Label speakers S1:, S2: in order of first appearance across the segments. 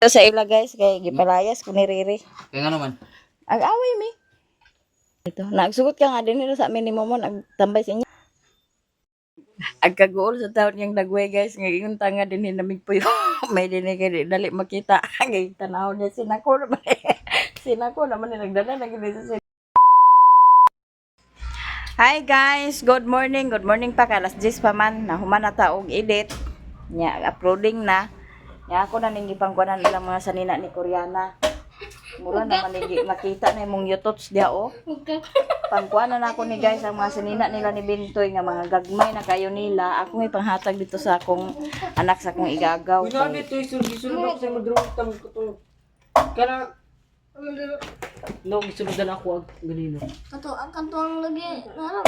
S1: Sa ila, guys, kay gipalayas ko ni Riri.
S2: Kaya nga naman.
S1: Ag-away mi. Ito, nagsugot ka nga din nila sa amin ni Momon, agtambay sa inyo. Agkaguol sa taon niyang nagway, guys, nga ingon ta nga din hinamig po yung may din kay di dali makita. Ngay tanaw niya sinako naman. Sinako naman ni nagdala na gid sa. Hi guys, good morning. Good morning pa kay alas 10 pa man. Nahuman na ta og edit. Nya uploading na. Nya ako na ning gipangkuanan ilang mga sanina ni Koreana. Mura naman ni makita na imong YouTubes dia oh. Pangkuanan na ako ni guys ang mga sanina nila ni Bintoy nga mga gagmay na kayo nila. Ako may panghatag dito sa akong anak sa akong igagaw.
S3: Uy, na dito, isulod ako sa imong drawing tang ko to. Kana No, gisulod na ako ang ganino.
S4: Kato, ang kanto ang lagi. Narap.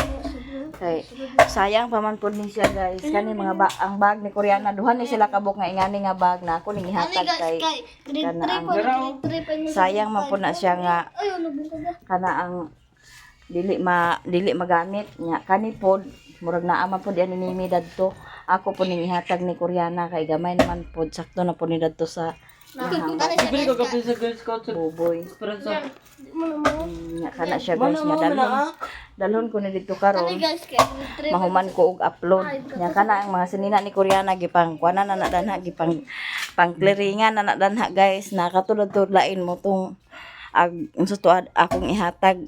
S1: Kay sayang pa man pud ni siya, guys. Kani mga ba ang bag ni Koreana, duha ni sila kabuk nga ingani nga bag na ako ning ihatag kay
S4: Kay, grade
S1: kana
S4: 3
S1: ang
S4: pa, grade 3 pa yung
S1: sayang man pud na siya nga
S4: Ay, ano ba ba?
S1: kana ang dili magamit nya. Kani pod murag naa man pod ani nimi dadto. Ako po ning ihatag ni Koreana kay gamay naman pod, sakto na pod ni dadto sa iyahang
S3: Bili ko kapil sa Girl Scout sa
S1: buboy.
S3: Esperanza.
S4: Di mo na mo.
S1: Nya kana siya, guys, nya dalhon dalhon ko ni didto karon
S4: Ano, guys, kay grade 3.
S1: mahuman ko og upload. Nya kana ang mga sinina ni Koreana, gipang kuanan na na danha, gipang pang clearingan na na danha, guys, na katulad to lain mo tong ag unsa to akong ihatag.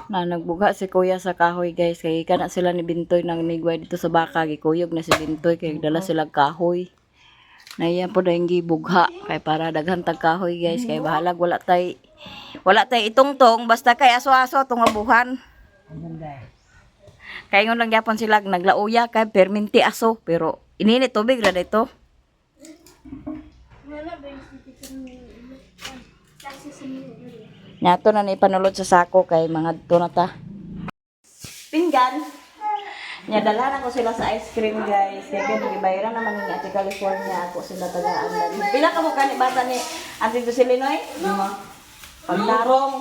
S1: Na nagbuga si kuya sa kahoy, guys, kay kana sila ni Bintoy nang nigway dito sa baka, gikuyog na si Bintoy kay dala sila kahoy. Na iya po dahil gibugha kay para daghan tag kahoy, guys, kay bahalag wala tay itungtong basta kay aso-aso tong abuhan. Kay ngon lang gyapon sila naglauya kay perminti aso pero ininit tubig ra dito. Nato na ni panulod sa sako kay mga to na ta. Pinggan. Nya dala na ko sila sa ice cream, guys. Kay kay gibayaran naman ni Ate California ako sila tagaan. Pila ka mo kani bata ni Ate Jocelyn oy? Lima. Pagtarong.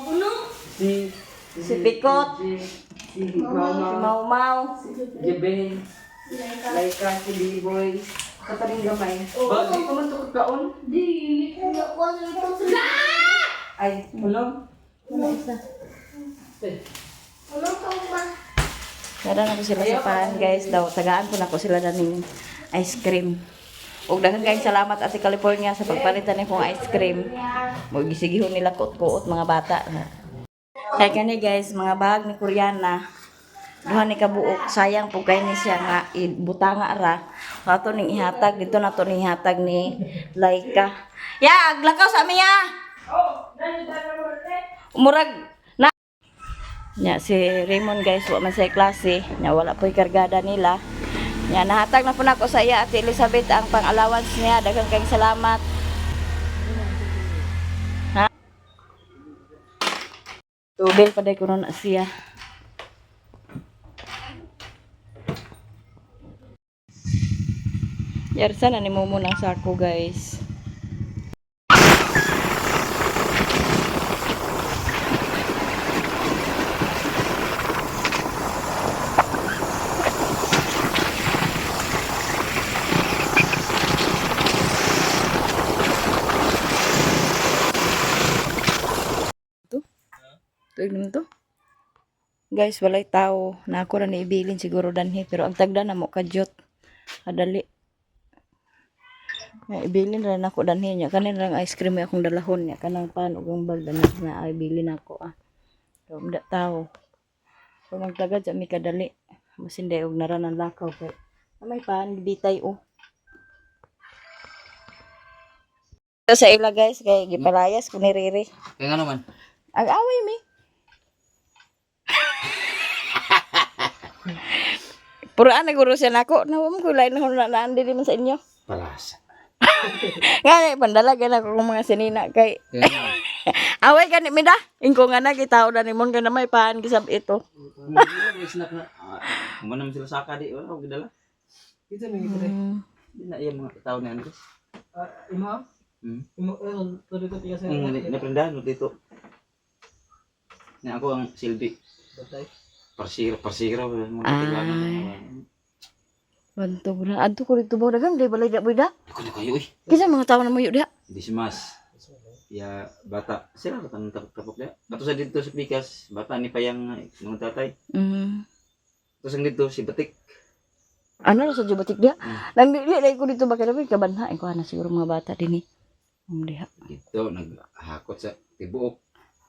S3: Si
S1: Si Pikot,
S3: si si
S1: si
S3: Mama,
S1: Mau Mau.
S3: Jeben, Laika, si B-Boy. Kataring gamay. Bakit ko man to kakaon?
S4: Di, ko sa ito.
S3: Ay, ulo.
S1: Wala isa.
S4: Ano ka ba?
S1: Dala na ko sila sa pahan, guys, daw. Tagaan ko na ko sila daning ice cream. Ug daghan kayong salamat, Ate California, sa pagpalitan ni kong ice cream. Magisigihon nila kuot-kuot mga bata. Kay kani, guys, mga bag ni Koreana. Duha ni kabuok, sayang po kay ni siya nga ibutanga ra. Ato ning ihatag dito na to ning ihatag ni Laika. Ya, aglakaw sa miya. Murag na. Nya si Raymond, guys, wa man sa klase, nya wala po'y kargada nila. Nya nahatag na po nako sa iya Ate Elizabeth ang pang-allowance niya. Daghang kayong salamat. Ha? Tubel pa day kuno na siya. Yarsa na ni Momo ng sako, guys. To? Tuig naman to. Guys, walay tao. Na ako ra ni ibilin siguro danhi pero ang tagda na mo kadyot. Kadali. Nga ibilin ra nako danhi nya kanin lang ice cream may akong dalahon nya kanang pan ug ang bag danhi na ay ibilin nako ah. Pero mda tao. So magtagad sa mi kadali. Masin day og nara ng lakaw kay may pan bitay oh. Sa ila, guys, kay gipalayas ko ni Riri.
S2: Kaya nga naman.
S1: Ag-away mi. Puraan na guro siya nako. Nawam ko lain na naan dili man sa inyo.
S2: Palasa.
S1: Nga pandalagan ako kung mga sinina kay
S2: Kaya nga naman.
S1: away gani mi da. Ingko nga na gitao na nimon ka na may paan gisab ito.
S2: May snack na. Ah, Kuma naman sila saka di. Wala akong gidala.
S3: Ito na ito.
S2: Di na iya mga tao ni Andres.
S3: Ah, imo?
S2: Hmm.
S3: Imo ano to dito tiga sa.
S2: Naprendahan mo dito. Na ako ang silbi.
S3: Batay.
S2: Parsira, parsira. Mga
S1: Ay.
S2: tiwangan.
S1: Bantog na. Adto ko dito ba daghan day balay da boy da.
S2: Ako na kayo eh.
S1: Kinsa mga tawo na moyo diha?
S2: Dismas. Ya bata sila ka tanong tapok dia. Ato sa dito sa Pikas, bata ni payang mga tatay. Tapos ang dito si Batik.
S1: Ano sa jubatik diha?
S2: Mm.
S1: Nang dili lay ko dito ba kay kabanha ko na siguro mga bata dinhi. Diha.
S2: Dito naghakot sa tibuok.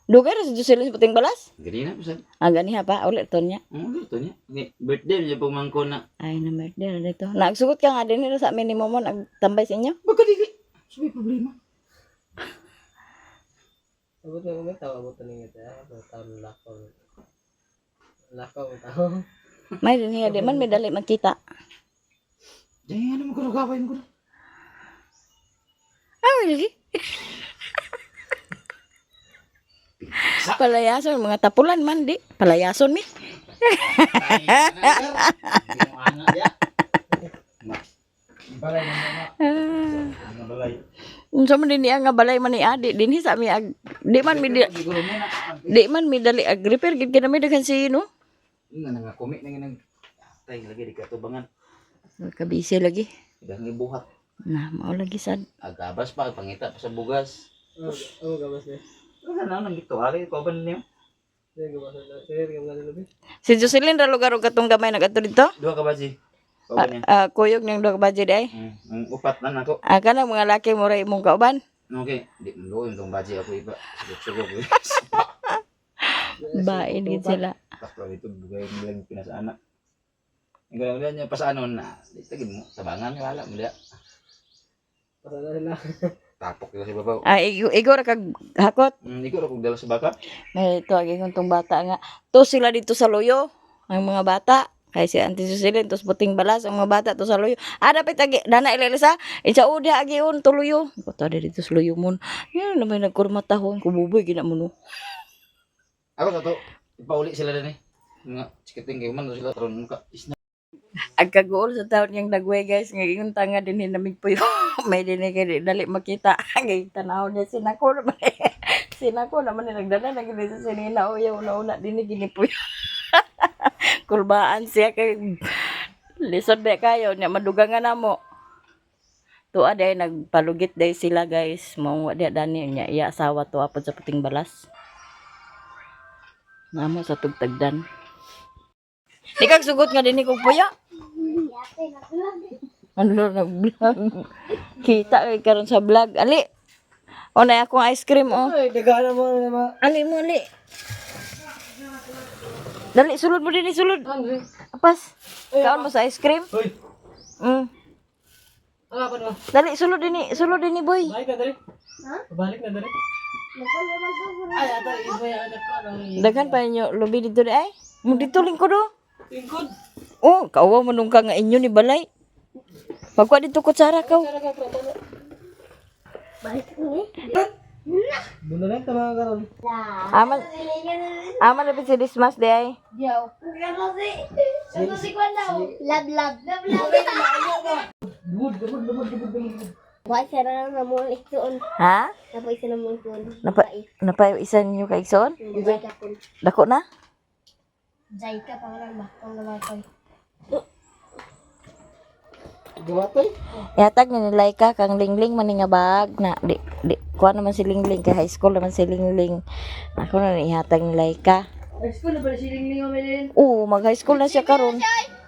S1: Dugay ra sa Jocelyn sa puting balas?
S2: Ganina pa sad.
S1: Ah, ganiha pa ulit to niya.
S2: Ang dito niya. Ni birthday niya pong mangko na.
S1: Ay, na birthday na dito. Nagsugot ka nga din nila sa amin ni Momo nagtambay sa inyo.
S2: Baka dili. So may problema.
S3: Abot na kumita, abot na nga tayo. Tao lakaw. Lakaw tao.
S1: May din hiya di man may dali magkita.
S2: Diyan ano mo kuno gawin ko.
S1: Ah, lagi. Palayason mga tapulan man di. Palayason mi.
S2: Balay na mga. Mga balay.
S1: Unsa man din niya nga balay man ni adi dinhi sa mi ag di man mi di,
S2: Siguro mo na.
S1: di man mi dali ag repair gid kina mi daghan si no.
S2: Nga nga kumi na nga nag tay lagi di katubangan.
S1: Kabisi lagi.
S2: Dahil ibuhat.
S1: Na mao lagi sad.
S2: Agabas pa pangita pa sa bugas.
S3: Oo, gabas eh.
S2: Wala na nang gito ari ko ba niyo?
S3: Sige, gabas na. Sige, gabas na labi.
S1: Si Jocelyn ra lugar og katong gamay nagadto dito.
S2: Duha ka ba si? Ko ba niya?
S1: Ah, kuyog niyang duha ka budget ay.
S2: Ang upat na nako.
S1: Ah, kanang mga laki mo ra imong kauban.
S2: Okay, di mo yung tong baji ako iba. Sugok-sugok.
S1: Bain gid sila.
S2: Taklo dito bugay nilang pinasana. Ang gano'n niya pasaanon na. Di tagin mo tabangan niya wala mo diya.
S3: Pasada sila.
S2: Tapok nila sa babaw.
S1: Ah, igo, igo ra kag hakot.
S2: Ikaw ra kog dala sa baka.
S1: May ito agi kong tong bata nga. To sila dito sa loyo, ang mga bata. Kay si Auntie Susilin, tos puting balas ang mga bata to sa loyo. Ah, dapat agi dana ilelesa. Isa udi agi on to loyo. Ko to dito sa loyo mon. Yan na may nagkurma tahon kububoy gina mo no.
S2: Ako sa to ipauli sila din eh. Mga chikiting kayo man sila ron ka isna.
S1: Ang kaguol sa taon niyang nagway guys, nga ingon tanga din hinamig po yun. May din kay di dali makita. Ang tanaw niya sinako naman. Sinako naman ni nagdala na gini sa sinina o una una din ni gini po yun. Kulbaan siya kay lisod ba kayo niya madugangan na mo. Tuwa day nagpalugit day sila guys. Mao wa di dani niya iya asawa tuwa pod sa puting balas. Namo sa tugtagdan. Di kag sugot nga dinhi kog puya. Ano nag-vlog? Kita kay karon sa vlog. Ali. O na akong ice cream oh.
S3: Ay, dagana mo na naman.
S1: Ali mo ali. Dali sulod mo dinhi sulod. Apas. Kaon mo sa ice cream?
S3: Hoy! Ano pa no?
S1: Dali sulod dinhi, sulod dinhi boy.
S3: Balik na dali. Ha? Balik na dali. Ay, ato, iba yung anak ko. Ano?
S1: Daghan pa inyo lubi dito di ay. Mo dito lingkod oh.
S3: Lingkod.
S1: Oh, kauwa mo nung ka nga inyo ni balay. Pagkuha dito kutsara kaw.
S4: Balik ni.
S3: Doon na lang, tama ka ron.
S1: Aman aman dapat si Dismas di ay.
S4: Diyaw. Ano si Kwan daw? Lab lab. Lab lab.
S3: Good, good, good, good, good, good.
S4: Wa sara na mo ituon.
S1: Ha?
S4: Napo isa na mo ituon.
S1: Napa napa isa ninyo kay Igsoon?
S4: Jai ka kun.
S1: Dako na?
S4: Jai ka pangalan ba? Kung gamatoy.
S3: Gumatoy?
S1: Ihatag ni nilay ka kang Lingling man ni nga bag na di di kuha naman si Lingling kay high school naman si Lingling. Ako na ni ihatag ni Laika.
S3: Ay, school na pala si Lingling Amelin.
S1: Oo, mag high school na siya karon.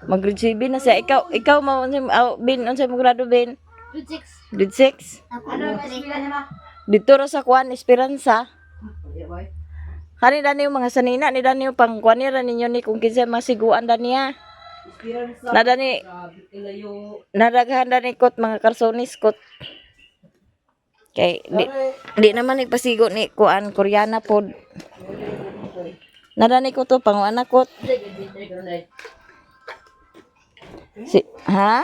S1: Mag grade 7 na siya. Ikaw ikaw ma unsay oh, bin unsay mo grado bin?
S4: Grade 6.
S1: Grade 6.
S4: Ano ba niya ma?
S1: Dito ra sa kuan Esperanza. Kani dani yung mga sanina ni dani yung pang kuan ni ra ninyo ni kung kinsa masiguan dani ha.
S3: Esperanza.
S1: Na dani
S3: Grabe, ilayo.
S1: nadaghan dani kot mga karsonis kot. Kay di, di naman nagpasigo ni kuan Koreana pod. Nadani ko to panguan kot. Si ha?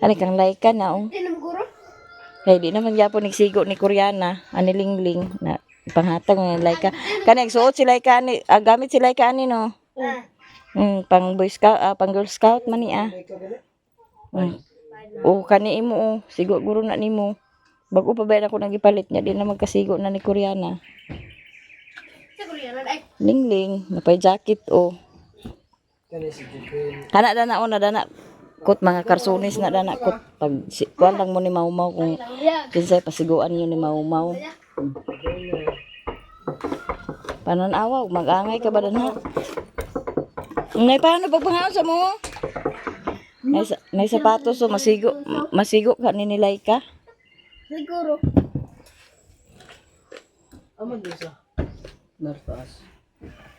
S1: Ani kang laika na oh.
S4: Di na guro.
S1: Kay di naman gyapon nagsigo ni Koreana, ani Lingling na panghatag ni Laika. Kani nagsuot si Laika ani, ah, gamit si Laika ani no. Pang boy scout, ah, pang girl scout man ni ah. Oh, kani imo oh, sigo guro na nimo. Bago pa ba ako nagipalit niya, di na magkasigo na ni Koreana.
S4: Sa Koreana ay.
S1: Lingling, napay jacket oh.
S3: Kani si Jupin.
S1: Kana dana ona dana kot mga karsunis na dana kot pag si, kuan lang mo ni Maumaw kung kinsay pasiguan niyo ni Maumaw. Pananawa, mag-angay ka ba danha? Nay, paano pagpangaon sa mo? Nay sapatos so masigo masigo ka ni nilay ka.
S4: Siguro.
S3: Amo din sa Nartaas.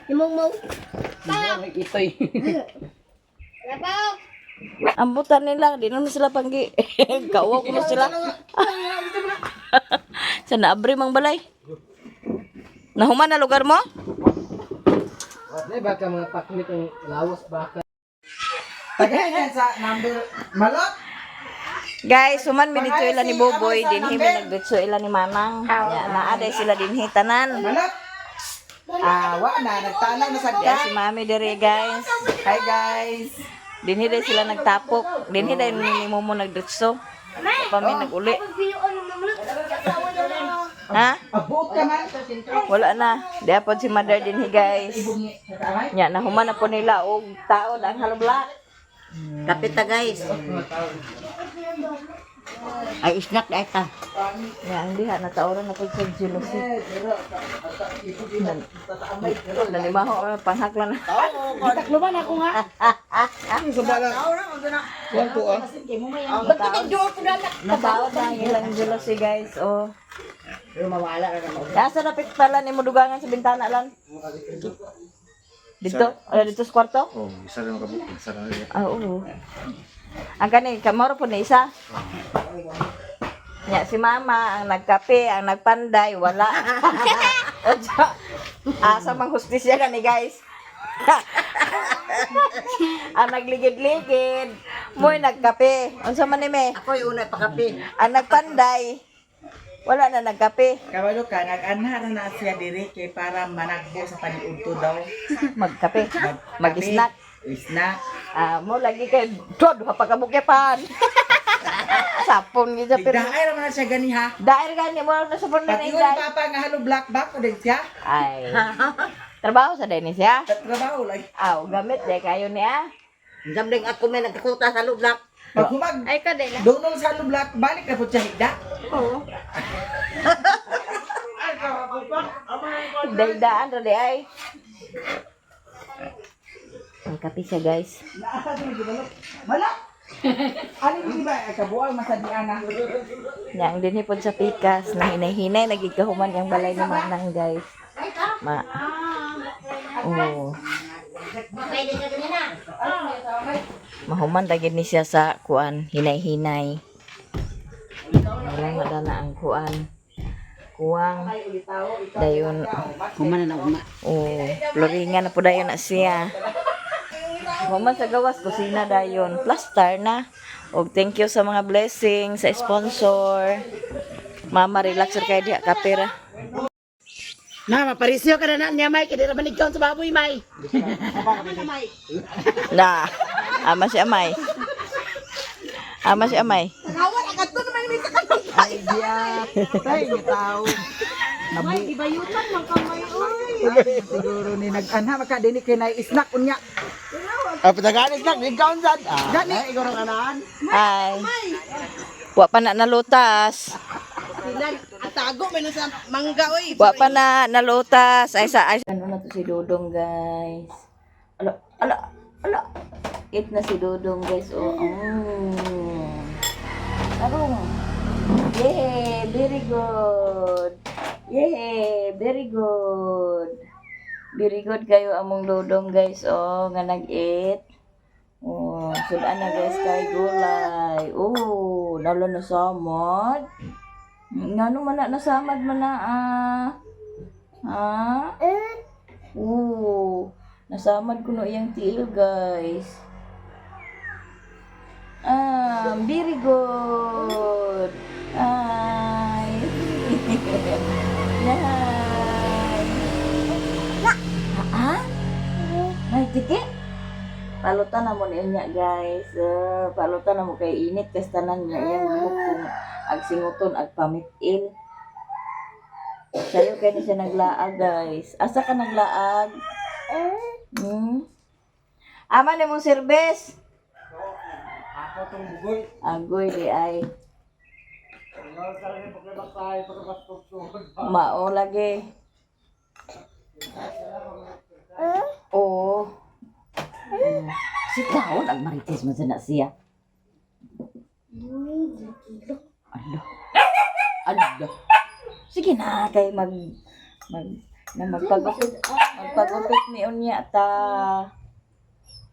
S4: Limong mo.
S3: Itoy.
S4: Labaw.
S1: Ambutan nila, di naman sila panggi. Kauwaw ko na sila. Sa naabre mang balay. Nahuman na lugar mo?
S3: Nay baka mga pakmit ang lawas baka.
S5: Tagayan sa number malot.
S1: Guys, human mi dito ila ni Boboy, dinhi mi nagditso ila ni Manang. Ya, naa day sila dinhi tanan.
S5: Malot. Ah, wa na nagtana na sa
S1: Ya, si Mami diri guys.
S5: Hi guys.
S1: Dinhi day sila nagtapok. Dinhi day ni Momo nagditso. Pa mi naguli. Ha?
S5: Abot ka man.
S1: Wala na. Di pod si Mother dinhi guys. Nya nahuman na po nila og taon ang haloblak.
S6: Kapit ta guys. Ay, snack na ita.
S1: Ya, ang diha nataoran na pud sa jealousy. Nanimaho panghakla na.
S3: Takloban ako nga.
S1: Nataod na ang ilang jealousy guys. Oh.
S6: Pero mawala na naman.
S1: Nasa dapit pala ni mo dugangan sa bintana lan. Dito? Ala dito sa kwarto?
S7: Oh, isa rin makabuk. Isa rin.
S1: Ah, oo. Ang kani kamoro po ni isa. Nya si mama ang nagkape, ang nagpanday, wala. Ojo. Asa mang hustisya na ni guys. Ang nagligid-ligid, mo'y nagkape. Unsa man ni me?
S6: Ako yung una pakape.
S1: Ang nagpanday, wala na nagkape.
S5: Kabalo ka nag-anha ra na siya diri kay para managbo sa paniudto daw.
S1: Magkape. Mag-snack.
S5: Snack.
S1: Ah, mo lagi kay dod pagkabukepan. Sapon gid sa pero.
S5: Daay ra man na siya gani ha.
S1: Dair gani mo na sa na
S5: Pati ni papa nga halo black back o din siya.
S1: Ay. Trabaho sa Dennis ya.
S5: Trabaho lang.
S1: Aw, gamit day kayo niya.
S6: Damdeng ako may nagkakuta sa lublak.
S5: Pag humag
S4: Ay ka din.
S5: donol sa halo black balik na po siya higda.
S1: Daydaan ra di ay. Ang kape siya guys.
S5: Wala. Ano di ba ay kabuang masadian na.
S1: Nya ang dinhi pod sa pikas na hinay-hinay nagigkahuman ang balay ni Manang guys. Ma. Oh. Mahuman ra gid ni siya sa kuan, hinay-hinay. Wala nga dana ang kuan. Kuwang dayon.
S6: Kumana na uma.
S1: Oh, floringan na po dayon na siya. Human sa gawas kusina dayon, plaster na. Og thank you sa mga blessing sa sponsor. Mama relax ra kay diha kapera.
S6: Na, maparisyo ka na na niya, Mike. Hindi naman ikaw sa baboy, May.
S1: Na. Ama si Amay. Ama si Amay.
S5: Ay diya. Tay nga tao. May ibayutan man kamay oy. Siguro ni nag-anha maka dinhi kay nay snack unya.
S7: Ah, patagalis lang. Ikaw sad. Ah,
S5: Gani.
S7: ikaw ang anaan.
S1: Ay. Wa pa na nalutas.
S6: Atago, may sa mangga, oy.
S1: Wa pa na nalutas. Ay sa ay. Ano na to si Dodong guys. Ala ala ala. Eat na si Dodong guys. Oh. Oh. Tarong. Yay, very good. Yay, very good. Very good kayo among Dodong guys. Oh, nga nag-eat. Oh, sudan na guys kay gulay. Oh, nalo na samad. Ngano man na nasamad man na ah. Ha? Oo. Nasamad ko no iyang tiil, guys. Ah, very good. Ay. Nay. Ah? Nay, tiki? Palutan na mo niya, guys. Palutan na mo kay init kas tanan niya iyang buhok kung ag singuton ag pamitil. Sayo kay ni siya naglaag, guys. Asa ka naglaag? Hmm? Ama ni mong service.
S3: Ako tong bugoy.
S1: Agoy di ay. Mao lagi. Oo. Si taon ang marites mo na siya. Ala. Ala. Sige na kay mag mag na magpagupit magpagupit ni unya ta.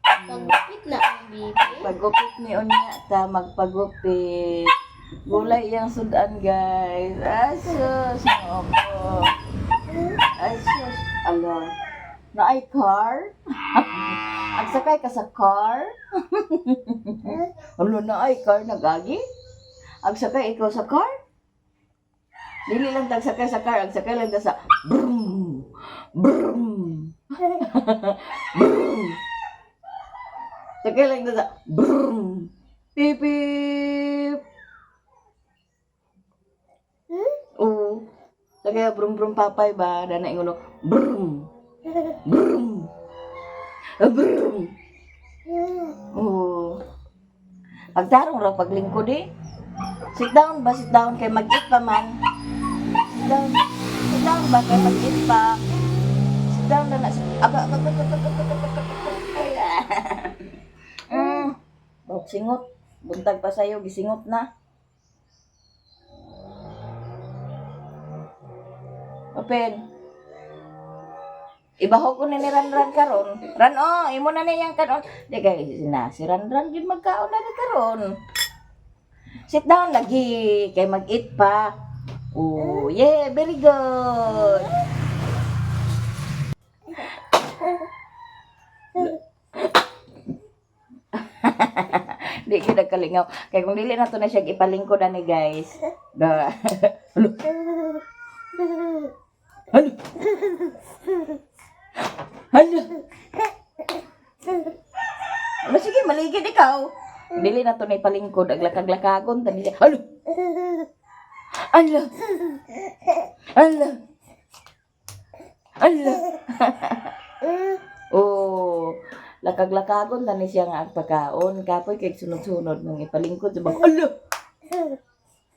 S4: Pagupit na ang bibi.
S1: Pagupit ni unya ta magpagupit. Gulay iyang sudan, guys. Asus, opo. Asus, ala. Naay car? Agsakay ka sa car? Alo, naay car nagagi? Agsakay ikaw sa car? Dili lang tagsakay sa car, agsakay lang ta sa brum, brum, brum. Sakay lang ta sa brum, pip, pip. Oo. Sakay brum brum papay ba? Dana inguno brum, brum, brum. Oo. Pagtarong raw paglingkod eh. Sit down ba? Sit down kay mag-eat pa man. Sit down. Sit down ba kay mag-eat pa. Sit down na na. Aba, aba, aba, aba, aba, aba, aba, aba. Bawk singot. Buntag pa sa'yo, gisingot na. Open. Ibaho ko ni ni Ranran karon. Ran oh, imo na niyang karon. Di kay na si Ranran gyud magkaon na ni karon. Sit down lagi kay mag-eat pa. Oh, yeah, very good. Di gyud nagkalingaw. Kay kung dili na to na siya ipalingkod ani guys. Da. Halo. Halo. Halo. Ano, sige, maligid ikaw. Dili na to na ipalingkod. Aglakag-lakagon. Tani siya. Halo. Halo. Halo. Halo. Oh, lakag-lakagon tani siya nga ang pagkaon. Kapoy kay sunod-sunod nung ipalingkod sa bang. Halo.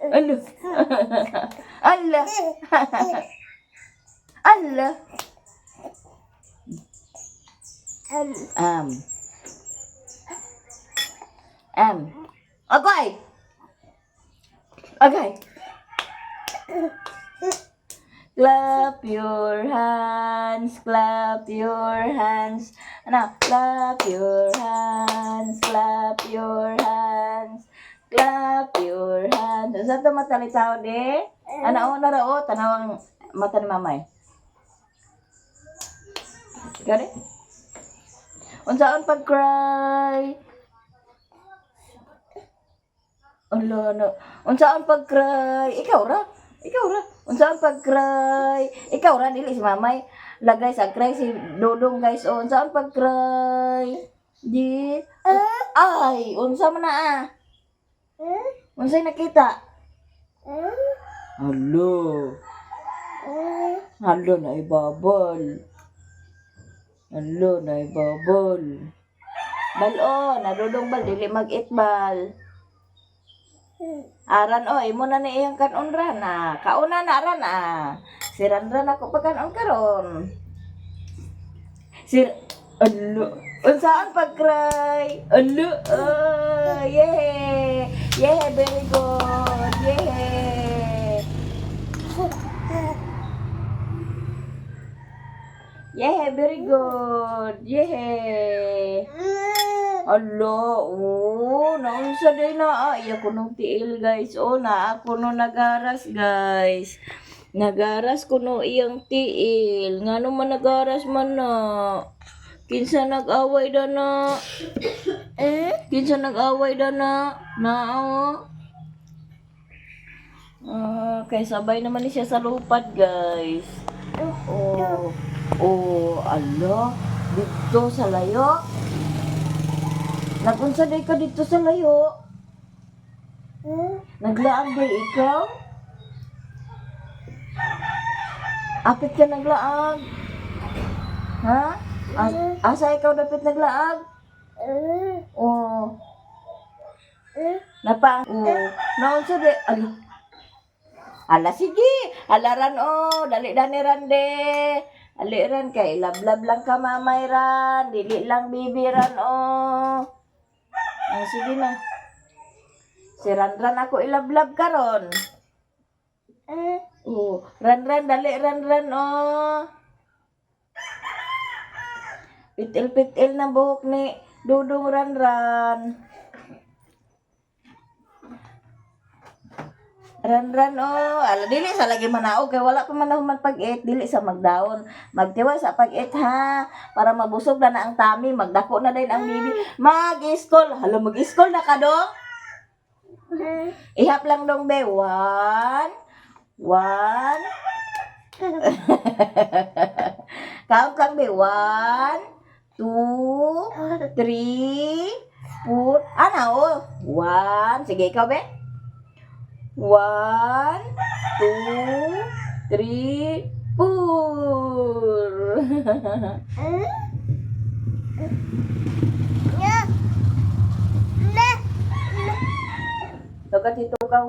S1: Halo. Ala. Ala. Okay. Okay. Clap your hands, clap your hands. Ano? Clap your hands, clap your hands. Clap your hands. Sa ito matalitaw de? Ano, na rao, tanawang mata ni mamay. Gani? Unsaon pag-cry? Ala na. Unsaon pag-cry? Ikaw ra. Ikaw ra. Unsaon pag-cry? Ikaw ra dili si mamay. Lagay sa cry si Dodong guys. O unsaon pag-cry? Di. Ay, unsa man na ah? Unsay nakita? Alo. Alo na ibabal. Alo na ibabal. Bal-o, nadudong bal dili mag-itbal. Aran o, imo na ni iyang kanon ran ah. Kauna na ran ah. Si Ranran ako pa kanon karon. Si Alo. Unsaan pag-cry? Alo. Oh, yeah. Yeah, very good. Yeah. Yeah, very good. Yeah. Alo, oh, naunsa day na. Ay, ako nung tiil, guys. Oh, na ako no nagaras, guys. Nagaras ko no iyang tiil. Nga man nagaras man na. Kinsa nag-away da na? Eh? Kinsa nag-away da na? Na, oh. Ah, kay sabay naman ni siya sa lupad, guys. Oh, oh, ala. Dito sa layo. Nagunsa day ka dito sa layo? Naglaag day ikaw? Apit ka naglaag? Ha? Asa ikaw dapit naglaag? Oh. Napa oh. Naunsa de? Ala. Ala sige. Alaran oh, dali dani rande. Ali ran kay lablab lang ka mamay ran, dili lang bibi ran oh. Ang sige na. Si Ranran ako ilablab karon. Oh, Ranran dali Ranran oh. Pitil-pitil na buhok ni Dudong Ranran. Ranran oh, ala dili sa lagi manaog kay wala pa man human pag-eat, dili sa magdaon. Magtiwa sa pag-eat ha, para mabusog na na ang tummy, magdako na din ang bibi. Mag-school, hala mag-school na ka dong. Ihap lang dong be. One, one. Count lang be. 1, 2, 3, 4. Ana oh. 1. Sige, ikaw be. 1, 2, 3, 4. Dagat ito ka.